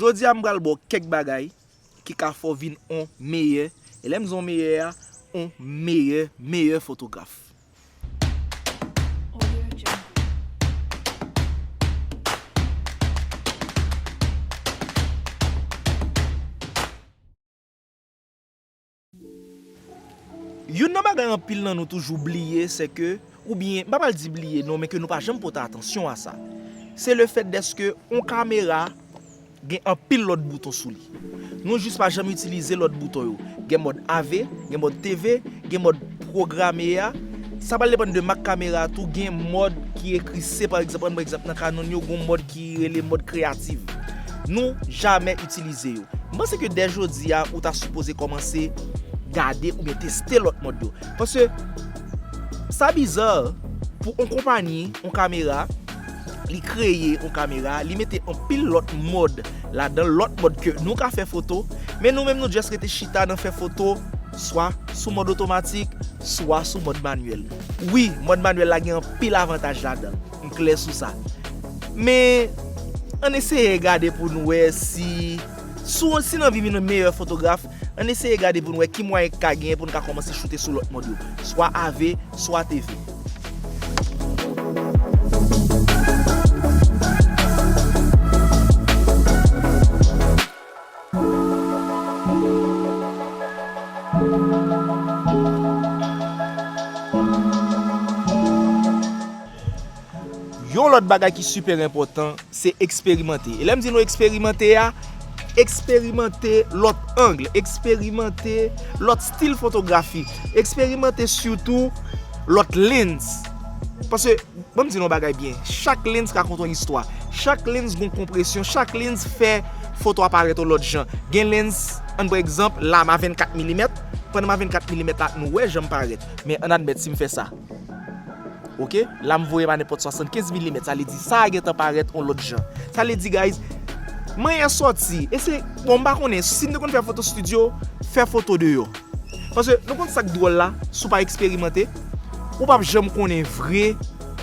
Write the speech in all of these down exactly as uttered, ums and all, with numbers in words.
Jodi a, m pral ba w kèk bagay ki ka fè w vin on meyè, e lè m di on meyè a, on meyè, meyè fotograf. Youn nan bagay anpil nan nou toujou bliye, se ke, oubyen, m pa pral di bliye non, men ke nou pa janm pote atansyon a sa. Se le fèt dèske on kamera gen anpil lòt bouton sou li. Nou jis pa janm itilize lòt bouton yo. Gen mòd A V, gen mòd T V, gen mòd pwograme a. Sa pral depann de mak kamera a tou, gen mòd ki ekri C, pa egzanp, ann pran egzanp nan Canon yo, gen yon mòd ki rele mòd kreyatif. Nou jamè itilize yo. M panse ke dè jodi a, ou ta sipoze kòmanse gade oubyen teste lòt mòd yo. Paske sa biza pou on konpayi, on kamera, li kreye on kamera, li mete anpil lòt mòd ladan, lòt mòd ke nou ka fè foto, men nou menm nou just rete chita nan fè foto, swa sou mòd otomatik, swa sou mòd manyèl. Wi, mòd manyèl la gen anpil avantaj ladan l, m klè sou sa. Men, ann eseye gade pou n wè si, si, si n anvi vin yon meyè fotograf, ann eseye gade pou n wè ki mwayen k ka genyen pou n ka kòmanse choute sou lòt mòd yo, swa A V, swa T V. Yon lòt bagay ki sipè enpòtan, se eksperimante. E lè m di nou eksperimante a, eksperimante lòt ang, eksperimante lòt stil fotografi, eksperimante sitou lòt lens. Paske, ban m di nou yon bagay byen, chak lens rakonte yon istwa. Chak lens gon konpresyon, chak lens fè foto a parèt yon lòt jan. Gen lens, ann pran egzanp, lame a vennkat milimèt. Pran lame a vennkat milimèt la, nou wè jan m parèt. Men ann admèt si m fè sa. Oke? Lame voye pa nenpòt swasannkenz milimèt. Sa vle di sa a gentan parèt yon lòt jan. Sa vle di, guys, mannyè sòti. E se, bon, m pa konnen, si n te konn fè foto studio, fè foto deyò. Paske nou konn sa k dwòl la, si w pa eksperimante, ou p ap janm konnen vre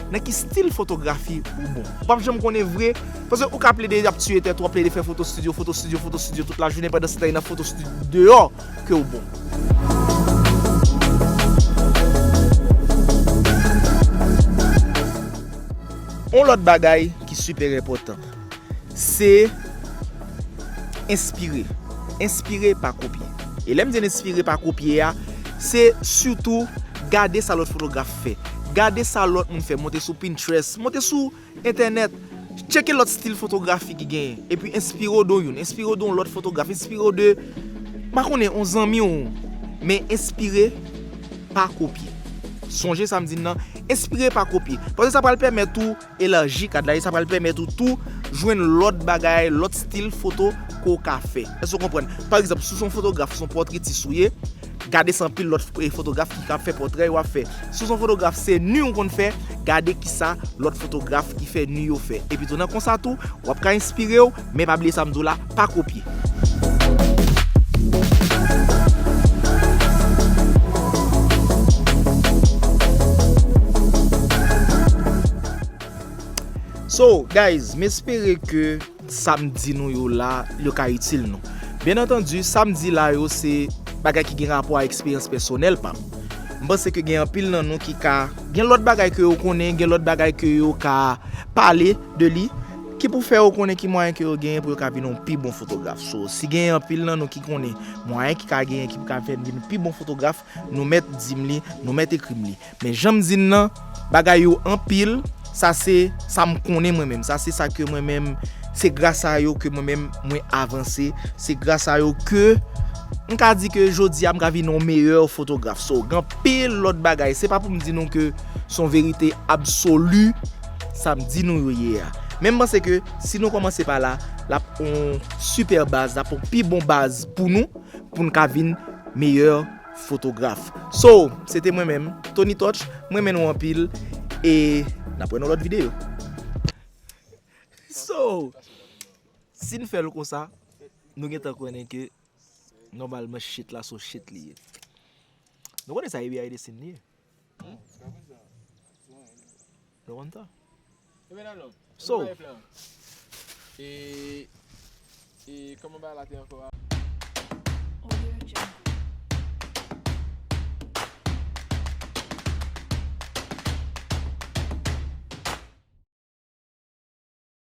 nan ki stil fotografi ou bon. Ou p ap janm konnen vre, paske ou ka plede ap tiye tèt ou, ap plede fè foto studio, foto studio, foto studio tout lajounen, pandan se tan e nan foto studio deyò ke w bon. On lòt bagay ki sipè enpòtan, se enspire. Enspire, pa kopye. E lè m di n enspire, pa kopye a, se sitou gade sa lòt fotograf fè. Gade sa lòt moun fè. Monte sou Pinterest, monte sou entènèt. Tcheke lòt stil fotografi ki genyen. Epi enspire w de youn. Enspire w de yon lòt fotograf. Enspire w de, m pa konnen, yon zanmi w. Men enspire, pa kopye. Sonje sa m di n nan, enspire, pa kopye. Paske sa pral pèmèt ou elaji kad la, e sa pral pèmèt ou tou jwenn lòt bagay, lòt stil foto ke w ka fè. Èske w konprann? Pa egzanp, si w se yon fotograf, se yon pòtretis ou ye, gade se anpil lòt f-, e, fotograf ki ka fè pòtrè yo ap fè. Si w se yon fotograf, se ni w konn fè, gade kisa lòt fotograf ki fè ni yo fè. Epi tou nan konsa tou, w ap ka enspire w, men pa bliye sa m di w la, pa kopye. So, guys, m espere ke sa m di nou yo la, yo ka itil nou. Byen antandi, sa m di la yo, se bagay ki gen rapò a eksperyans pèsonèl pa m. M panse ke gen anpil nan nou ki ka, gen lòt bagay ke yo konnen, gen lòt bagay ke yo ka pale de li, ki pou fè yo konnen ki mwayen ke yo genyen pou yo ka vin yon pi bon fotograf. So, si gen anpil nan nou ki konnen mwayen ki ka genyen, ki ka fè n vin pi bon fotograf, nou mèt di m li, nou mèt ekri m li. Men jan m di n nan, bagay yo anpil, sa se sa m konnen mwen menm. Sa se sa ke mwen menm, se gras a yo ke mwen menm mwen avanse. Se gras a yo ke m ka di ke jodi a m ka vin yon meyè fotograf. So, gen anpil lòt bagay. Se pa pou m di nou ke se yon verite absoli, sa m di nou yo ye a. Men m panse ke si nou kòmanse pa la, l ap yon sipè baz, l ap yon pi bon baz pou nou, pou n ka vin meyè fotograf. So, se te mwen menm, Tony Touch, mwen renmen nou anpil, e n ap wè nan lòt videyo. So, si n fè l konsa, nou gentan konnen ke nòmalman shit la se yon shit li ye. Nou konnen sa e behind the scene li ye. Nou konn sa. So, e, E kòman bagay la te ankò a?